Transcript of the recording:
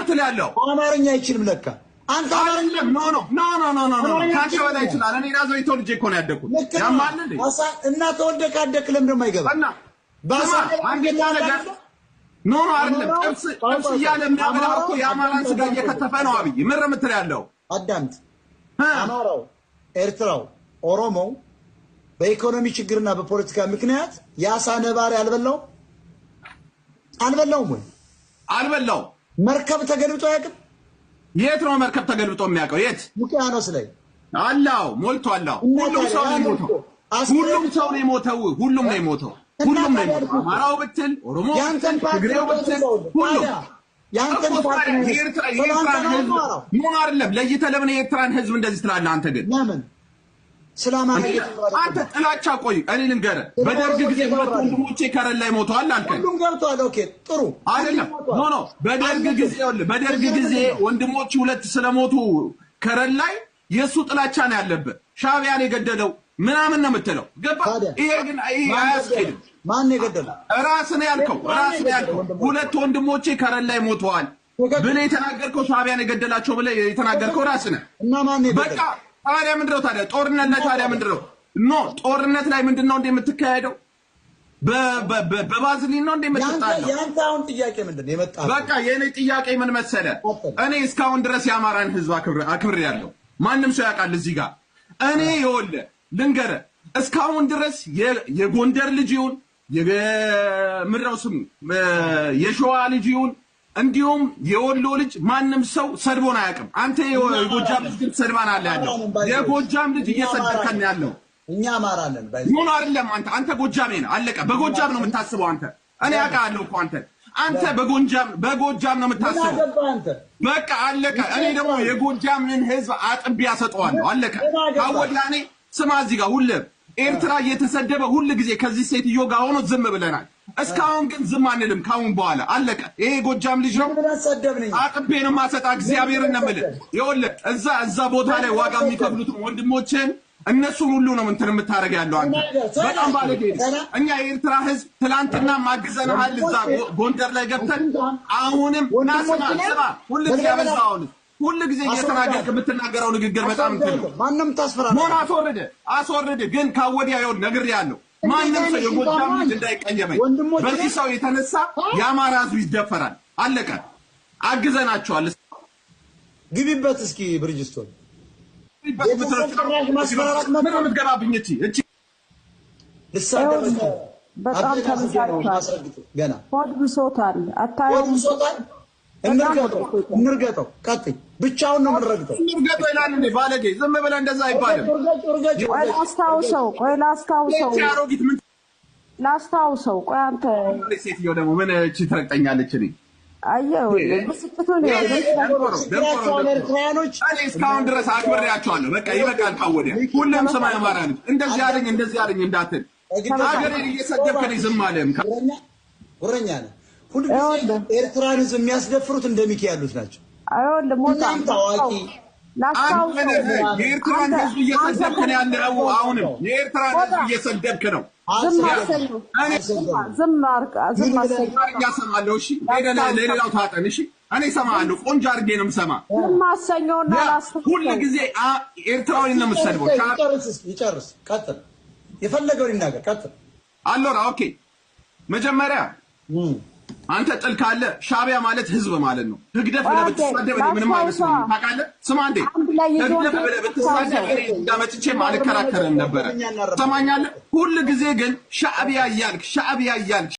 የምትል ያለው? አማርኛ አይችልም ለካ አንተ። አማርኛ No, no, no, no, no, no, no፣ ከአንተ በላይ ይችላል። እኔ ናዝሬት ተወልጄ እኮ ነው ያደግኩት። ያማል እንዴ? እና ተወልደህ ካደግክ ለምን ደግሞ አይገባም? እና ስማ፣ አንደኛ ነገር no, no፣ አይደለም። ጥብስ ጥብስ እያለ የሚያበላህ እኮ የአማራን ስጋ እየከተፈ ነው አብይ። ምን ነው የምትል ያለው? አዳምጥ። አማራው፣ ኤርትራው፣ ኦሮሞው በኢኮኖሚ ችግርና በፖለቲካ ምክንያት የአሳ ነባሪ አልበላውም አልበላውም ወይ? አልበላውም። መርከብ ተገልብጦ አያውቅም? የት ነው መርከብ ተገልብጦ የሚያውቀው? የት? ውቅያኖስ ላይ። አላው ሞልቶ አላው። ሁሉም ሰው ነው የሞተው። ሁሉም ሰው ነው የሞተው። ሁሉም ነው የሞተው። ሁሉም ነው የሞተው። አማራው ብትል፣ ኦሮሞ ብትል፣ ትግሬው ብትል፣ ሁሉም። የአንተን ፓርቲ የኤርትራን ህዝብ ምን አይደለም ለይተህ ለምን የኤርትራን ህዝብ እንደዚህ ትላለህ አንተ ግን? ለምን ስለ አማራ አንተ ጥላቻ። ቆይ እኔ ልንገርህ፣ በደርግ ጊዜ ሁለት ወንድሞቼ ከረን ላይ ሞተዋል አልከኝ። ሁሉም ገብተዋል። Okay፣ ጥሩ። አይደለም፣ no, no፣ በደርግ ጊዜ፣ ይኸውልህ፣ በደርግ ጊዜ ወንድሞች ሁለት ስለሞቱ ከረን ላይ የእሱ ጥላቻ ነው ያለብህ። ሻዕቢያን የገደለው ምናምን ነው የምትለው። ገባ? ይሄ ግን ይሄ አያስኬድም። ማን የገደለው? ራስህ ነው ያልከው፣ ራስህ ነው ያልከው። ሁለት ወንድሞቼ ከረን ላይ ሞተዋል ብለህ የተናገርከው፣ ሻዕቢያን የገደላቸው ብለህ የተናገርከው ራስህ ነህ። እና ማን የገደለው? በቃ ታዲያ ምንድን ነው ታዲያ ጦርነት ላይ ታዲያ ምንድን ነው? No፣ ጦርነት ላይ ምንድን ነው እንደ የምትካሄደው? በባዝሊን ነው እንደ የምትጣለው? የአንተ አሁን ጥያቄ ምንድን ነው የመጣ? በቃ የእኔ ጥያቄ ምን መሰለ? እኔ እስካሁን ድረስ የአማራን ህዝብ አክብሬ ያለው ማንም ሰው ያውቃል። እዚህ ጋር እኔ ይኸውልህ ልንገርህ፣ እስካሁን ድረስ የጎንደር ልጅ ይሁን፣ የምድረው ስሙ የሸዋ ልጅ ይሁን፣ እንዲሁም የወሎ ልጅ ማንም ሰው ሰድቦን አያውቅም። አንተ የጎጃም ልጅ ግን ሰድባን አለ ያለው። የጎጃም ልጅ እየሰደብከን ያለው። እኛ አማራ ነን። ምን አይደለም፣ አንተ ጎጃሜ ነህ። አለቀ። በጎጃም ነው የምታስበው አንተ። እኔ አውቃለሁ እኮ አንተ አንተ በጎጃም ነው የምታስበው። በቃ አለቀ። እኔ ደግሞ የጎጃምን ህዝብ አጥቤ አሰጠዋለሁ። አለቀ። ካወዲያ እኔ ስማ፣ እዚህ ጋር ሁሌም ኤርትራ እየተሰደበ ሁል ጊዜ ከዚህ ሴትዮ ጋር ሆኖ ዝም ብለናል። እስካሁን ግን ዝም አንልም። ካሁን በኋላ አለቀ። ይሄ ጎጃም ልጅ ነው። አጥቤ ነው የማሰጣ። እግዚአብሔርን ነው የምልህ። ይኸውልህ እዛ ቦታ ላይ ዋጋ የሚከፍሉትን ወንድሞችን እነሱን ሁሉ ነው እንትን የምታደርግ ያለው አንተ። በጣም ባለጌ። እኛ የኤርትራ ህዝብ ትላንትና ማግዘንሃል እዛ ጎንደር ላይ ገብተን፣ አሁንም ና ስማ፣ ስማ፣ ሁል ጊዜ ያበዛውን ሁል ጊዜ እየተናገርክ የምትናገረው ንግግር በጣም እንትን ነው። ማንም ታስፈራ ሞን አስወርድ አስወርድ። ግን ካወዲያ ይኸውልህ ነግሬሃለሁ። ማንም ሰው የጎጃም ልጅ እንዳይቀየመኝ። በዚህ ሰው የተነሳ የአማራ ህዝብ ይደፈራል። አለቀ። አግዘናቸዋል። ግቢበት እስኪ ብርጅስቶን። ምን የምትገባብኝ እቺ እቺ በጣም ተበሳጭቷል። ገና ሆድ ብሶታል። አታየውም? ብሶታል። እንርገጠው፣ እንርገጠው። ቀጥይ። ብቻውን ነው የምንረግጠው። እንርገጠው ይላል እንዴ ባለጌ! ዝም ብለህ እንደዛ አይባልም። ቆይ ላስታውሰው፣ ቆይ ላስታውሰው፣ አሮጊት ምን ላስታውሰው። ቆይ አንተ ሴትዮ ደግሞ ምን እቺ ትረግጠኛለች? እኔ አየው ብስጭቱን። ኤርትራውያኖች እኔ እስካሁን ድረስ አክብሬያቸዋለሁ። በቃ ይበቃል። ካወዲያ ሁሉም ስማ፣ የአማራ ልጅ እንደዚህ አለኝ እንደዚህ አለኝ እንዳትል፣ ሀገሬን እየሰደብክ እኔ ዝም አልልም። ጉረኛ ነህ። ሁልጊዜ ኤርትራን ህዝብ የሚያስደፍሩት እንደ ሚኪ ያሉት ናቸው። አይወልም ሞጣ እናም ታዋቂ አንተ ነህ የኤርትራን ህዝብ እየሰደብክ ነው ያለው። አሁንም የኤርትራን ህዝብ እየሰደብክ ነው። ዝም አሰኙ፣ ዝም አርቅ፣ ዝም አሰኙ። አማርኛ እሰማለሁ። እሺ ሄደህ ለሌላው ታጠን። እሺ እኔ እሰማለሁ። ቆንጆ አድርጌ ነው የምሰማ። ዝም አሰኘውና ላስታውሰው። ሁል ጊዜ ኤርትራዊ ነው የምትሰድበው። ይጨርስ፣ ይጨርስ። ቀጥል። የፈለገውን ይናገር። ቀጥል። Allora, okay፣ መጀመሪያ አንተ ጥል ካለ ሻዕቢያ ማለት ህዝብ ማለት ነው። ህግደፍ ብለህ ብትሳደብ እኔ ምንም አይመስለኝም። ታውቃለህ? ስማ እንዴ፣ ህግደፍ ብለህ ብትሳደብ እኔ እንዳመጥቼም አልከራከርም ነበረ። ትሰማኛለህ? ሁል ጊዜ ግን ሻዕቢያ እያልክ ሻዕቢያ እያልክ